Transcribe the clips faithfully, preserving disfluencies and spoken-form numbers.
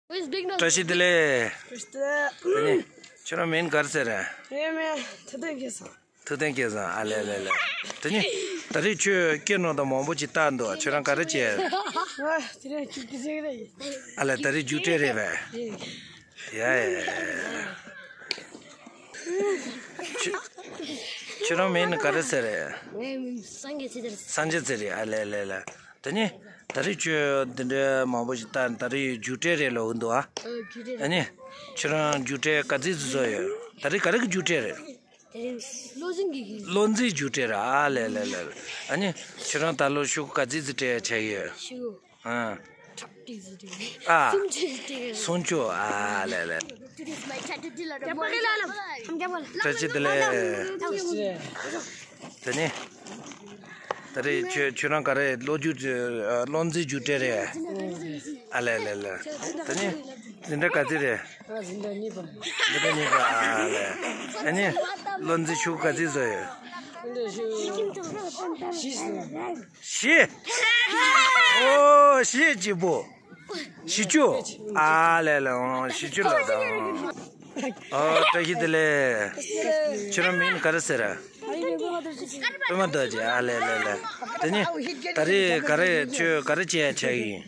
བཀྲ་ཤིས་བདེ་ལེགས། བཀྲ་ཤིས་བདེ་ལེགས། དེ་ནས་ཁྱོད་རང་མིང་ག་རེ་ཟེར། ངའི་མིང་ཐུབ་བསྟན་སྐལ་བཟང་། ཐུབ་བསྟན་སྐལ་བཟང་། ཨ་ལེ་ལེ་ལེ། དེ་ནས་ད་རེས་ཁྱོད་སྐད་ནང་དུ་མང་པོ་ཅིག་བཏགས་འདུག་ཁྱོད་རང་ག་རེ་བྱས། ང་དེ་རིང་རྒྱུགས་ཀྱི་ཟེར་གི་རེད། ཨ་ལེ། ད་རེས་རྒྱུགས་སྤྲད་རེད་པས། ཡ་ཡ་ཡ་ཡ། ཁྱོད་ཁྱོད་རང་མིང་ནི་ག་རེ་ཟེར། ངའི་མིང་སངས་རྒྱས་ཚེ་རིང། སངས་རྒྱས་ཚེ་རིང་། ཨ་ལེ་ལེ་ལེ། དེ་ནས་ད་རེས་ཁྱོད་འདི་འདྲའི་མང་པོ་ཞིག་བཏང་། ད་རེས་རྒྱུགས་སྤྲད་རེད་ལབ་འདུག་ཨ། ཨ་ནི་ཁྱོད་རང་རྒྱུགས་སྤྲད་ག་ཚོད་ཙམ་བཟོས་ཡོད། ད་རེས་ག་རེ་གི་རྒྱུགས་སྤྲད་རེད། དེ་རིང་བློ་འཛིན་གྱི་གི། བློ་འཛིན་རྒྱུགས་སྤྲད་རེད། ཨ་ལེ་ལེ་ལེ། ཨ་ནི་ཁྱོད་རང་ད་ལོ་ཤོག་གུ་ག་ཚོད་ཙམ་སྤྲད་ཆགས་ཡོད། ཤོག་གུ། ཨ། ཁྲག་ཏིག་ཙམ་སྤྲད། ཨ། སུམ་ཅུ་སྤྲད། སུམ་ཅུ། ཨ་ལེ་ལེ། བཀྲ་ཤིས་བདེ་ལེགས། དེ་ནས་ད་རེས་ཁྱོད་ཁྱོད་རང་ག་རེ་བློ་རྒྱུགས་བློ་འཛིན་རྒྱུགས་སྤྲད་རེད། ཨ་ལེ་ལེ་ལེ། དེ་ནས་འཛིན་གྲྭ་ག་ཚོད་རེད། ང་འཛིན་གྲྭ་གཉིས་པ། འཛིན་གྲྭ་གཉིས་པ། ཨ་ལེ། ཨ་ནི་བློ་འཛིན་ཤོག་གུ་ག་ཚོད་བཟོས་ཡོད། འཛིན་གྲྭ་ཤོག་གུ་བཞི་བཟོས། བཞི། ཨོ་བཞི་གཅིག་པོ། བཞི་བཅུ། ཨ་ལེ་ལེ། ཨོ་བཞི་བཅུ་ལ་དང་། ཨོ་བཀྲ་ཤིས་བདེ་ལེགས། ཁྱོད་རང་མིང་ག་རེ་ཟེར། པད་མ་རྡོ་རྗེ། ཨ་ལེ་ལེ་ལེ། དེ་ནས་ད་རེས་ག་རེ་ཁྱོད་ག་རེ་བྱས་ཆགས་ཡིན།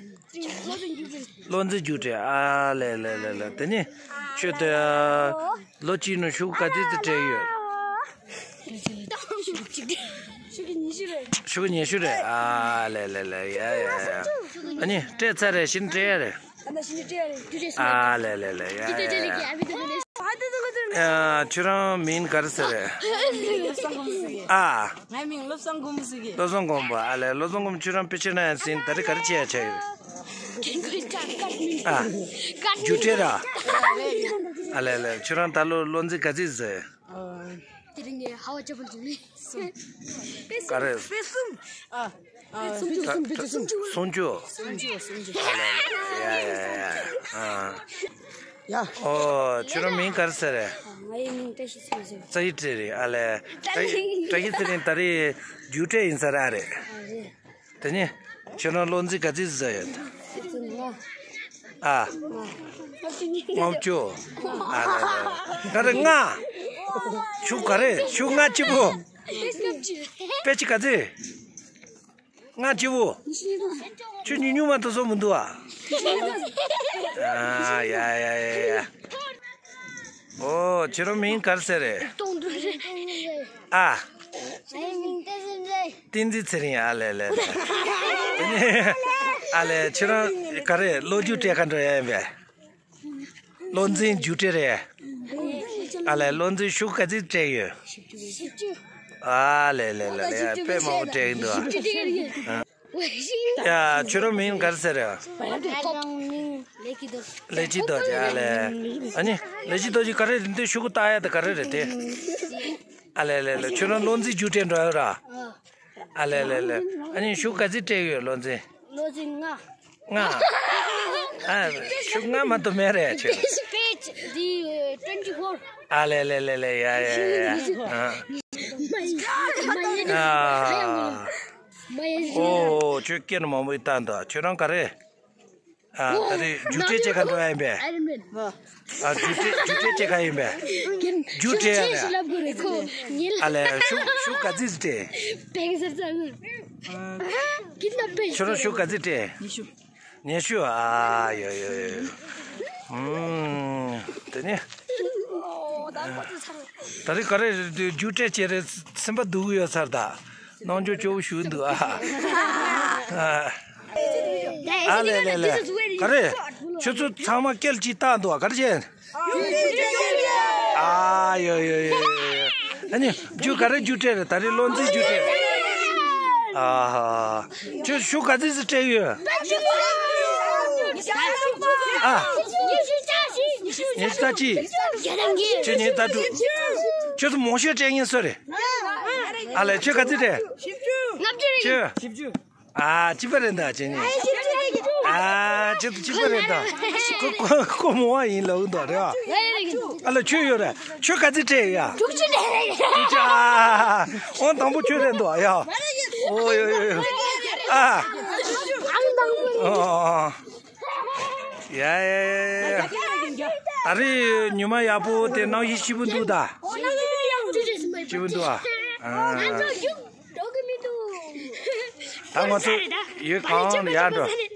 བློ་འཛིན་རྒྱུགས་སྤྲད། ཨ་ལེ་ལེ་ལེ་ལེ། དེ་ནས་ཁྱོད་དེ་ལོ་གཅིག་ནང་ཤོག་གུ་ག་ཚོད་ཙམ་སྤྲད་ཡོད། ཤོག་གུ་ཉི་ཤུ་རེད། ཨ་ལེ་ལེ་ལེ། ཡ་ཡ་ཡ། ཨ་ནི་སྤྲད་ཚར་རེད། གཞི་ནས་སྤྲད་ཡ་རེད། ཨ་ལེ་ལེ་ལེ། ཡ་ཡ་ཡ། ཨ། ཁྱོད་རང་མིང་ག་རེ་ཟེར། ཨ། ངའི་མིང་བློ་བཟང་མགོན་པོ་ཟེར་གི། བློ་བཟང་མགོན་པོ། ཨ་ལེ། བློ་བཟང་མགོན་པོ། ཁྱོད་རང་དཔེ་ཆ་ན་ཡང་ཟིན། ད་རེས་ག་རེ་བྱས་ཆགས་ཡོད། ཨ། རྒྱུགས་སྤྲད་ར། ཨ་ལེ་ལེ། ཁྱོད་རང་ད་ལོ་བློ་འཛིན་ག་ཚོད་བཟོས། དེ་རིང་ངས་ཧ་བ་ཅབ་པོ་ཅིག་ལས། ག་རེ། དཔེ་གསུམ། ཨ། ཨ། སུམ་ཅུ། སུམ་ཅུ། སུམ་ཅུ། སུམ་ཅུ། ཡ་ཡ་ཡ་ཡ། ཨ། ཡ། ཨོ། ཁྱོད་རང་མིང་ག་རེ་ཟེར། ངའི་མིང་བཀྲ་ཤིས་ཚེ་རིང་ཟེར། ཚེ་རིང་ཟེར་རེད། ཨ་ལེ། བཀྲ་ཤིས་ཚེ་རིང་། ད་རེས་རྒྱུགས་སྤྲད་ཡིན་ས་ར་རེད། ཨ་རེད། དེ་ནས་ཁྱོད་རང་བློ་འཛིན་ག་ཚོད་བཟོས་ཡོད། ཨ། ལྔ་བཅུ། ཨ་ལེ་ལེ། ག་རེ། ལྔ། ཤོག་གུ་ག་རེ། ཤོག་གུ་ལྔ་གཅིག་པོ། དཔེ་ཆ་ག་ཚོད། ལྔ་གཅིག་པོ། ཁྱོད་ཉུང་ཉུང་མ་གཏོགས་བཟོ་མི་འདུག་ཨ། ཨ། ཡ་ཡ་ཡ་ཡ། ཨོ། ཁྱོད་རང་མིང་ག་རེ་ཟེར་རེད། ཨ། ངའི་མིང་བསྟན་འཛིན་ཚེ་རིང་། བསྟན་འཛིན་ཚེ་རིང་། ཨ་ལེ་ལེ་ལེ། ཨ་ལེ། ཁྱོད་རང་ག་རེ་བློ་རྒྱུགས་སྤྲད་ག་འགྲོ་ཡ་ཡིན་པས། བློ་འཛིན་རྒྱུགས་སྤྲད་རེད། ཨ་ལེ། བློ་འཛིན་ཤོག་གུ་ག་ཚོད་སྤྲད་ཡོད། ཨ་ལེ་ལེ་ལེ་ལེ། དཔེ་མང་པོ་སྤྲད་ཀྱི་འདུག་ཨ། ཡ། ཁྱོད་རང་མིང་ག་རེ་ཟེར། ལེགས་སྐྱིད་རྡོ་རྗེ། ཨ་ལེ། ཨ་ནི་ལེགས་སྐྱིད་རྡོ་རྗེ་ག་རེ་རེད། འདི་ཤོག་གུ་བཏགས་ཡ་དེ་ག་རེ་རེད་དེ། ཨ་ལེ་ལེ་ལེ། ཁྱོད་རང་བློ་འཛིན་རྒྱུགས་སྤྲད་འགྲོ་ཡོད་ར། ཨ་ལེ་ལེ་ལེ། ཨ་ནི་ཤོག་གུ་ག་ཚོད་སྤྲད་ཡོད། བློ་འཛིན། བློ་འཛིན་ལྔ། ལྔ། ཨ། ཤོག་གུ་ལྔ་མ་གཏོགས་མེད་རེད་ཁྱོད། Page the twenty four. ཨ་ལེ་ལེ་ལེ་ལེ། ཡ་ཡ་ཡ། ཨ། མ་ཡ། མ་ཡ། ཨ། མ་ཡ། ཨོ། ཁྱོད་སྐད་ནི་མང་པོ་ཡིན་ད་འདུག་ཁྱོད་རང་ག་རེ། ཨ། ད་རེས་རྒྱུགས་སྤྲད་བྱེད་ག་འགྲོ་ཡ་ཡིན་པས། Iron Man. ཨ། རྒྱུགས་སྤྲད་རྒྱུགས་སྤྲད་བྱེད་ག་ཡིན་པས། རྒྱུགས་སྤྲད་ཡ་རེད། ཨ་ལེ། ཤོག་གུ་ཤོག་གུ་ག་ཚོད་སྤྲད། ཁྱོད་རང་ཤོག་གུ་ག་ཚོད་སྤྲད། ཉི་ཤུ། ཉི་ཤུ། ཨ། ཡོ་ཡོ་ཡོ། ཨུམ། དེ་ནས་ད་རེས་ག་རེ་རྒྱུགས་སྤྲད་བྱེད་རེད། སེམས་པ་སྡུག་གི་ཡོད་ས་རེད་ད། རྣམ་འགྱུར་སྐྱོ་བོ་ཞིག་འདུག་ཨ། ཨ། ཨ་ལེ་ལེ་ལེ། ག་རེ། ཁྱོད་ཚོ་ཚང་མ་སྐད་ཅིག་བཏང་འདུག་ཨ། ག་རེ་བྱས། ཨ། ཡོ་ཡོ་ཡོ་ཡོ། ཨ་ནི་རྒྱུགས་ག་རེ་རྒྱུགས་སྤྲད་རེད། ད་རེས་བློ་འཛིན་རྒྱུགས་སྤྲད་རེད། ཨ་ཧ། ཁྱོད་ཤོག་གུ་ག་ཚོད་ཙམ་སྤྲད་ཡོད། ཨ། ཉི་ཤུ་རྩ་གཅིག། ཁྱོད་ཉི་ཤུ་རྩ་དྲུག་ཁྱོད་ཚོ་མང་ཤོས་སྤྲད་མཁན་སུ་རེད། ཨ་ལེ། ཁྱོད་ག་ཚོད་སྤྲད། ཁྱོད། བཞི་བཅུ། ཨ། གཅིག་པ་རེད་ད་ཁྱེད་གཉིས། ཨ། ཁྱེད་ཚོ་གཅིག་པ་རེད་ད། ཁོ་ཁོ་ཁོ་མོ་བ་ཡིན་ལབ་འདུག་རེད་བ། ཨ་ལ་ཁྱོད་ཡོད་རེད། ཁྱོད་ག་ཚོད་སྤྲད་ཡ། དྲུག་ཅུ་རེད། དྲུག་ཅུ། ཨ། ཨོ་དང་པོ་ཁྱོད་རེད་འདུག་ཡ། ཨོ་ཡོ་ཡོ་ཡོ། ཨ། ཨ། ཡ་ཡ་ཡ་ཡ། ཨ་རི་ཉི་མ་ཡག་པོ་དེ་གནམ་གཤིས་སྐྱིད་པོ་འདུག་ད། སྐྱིད་པོ་འདུག་ཨ། ཨ། ད་ང་ཚོ་ཡུལ་གང་ཡར་འགྲོ།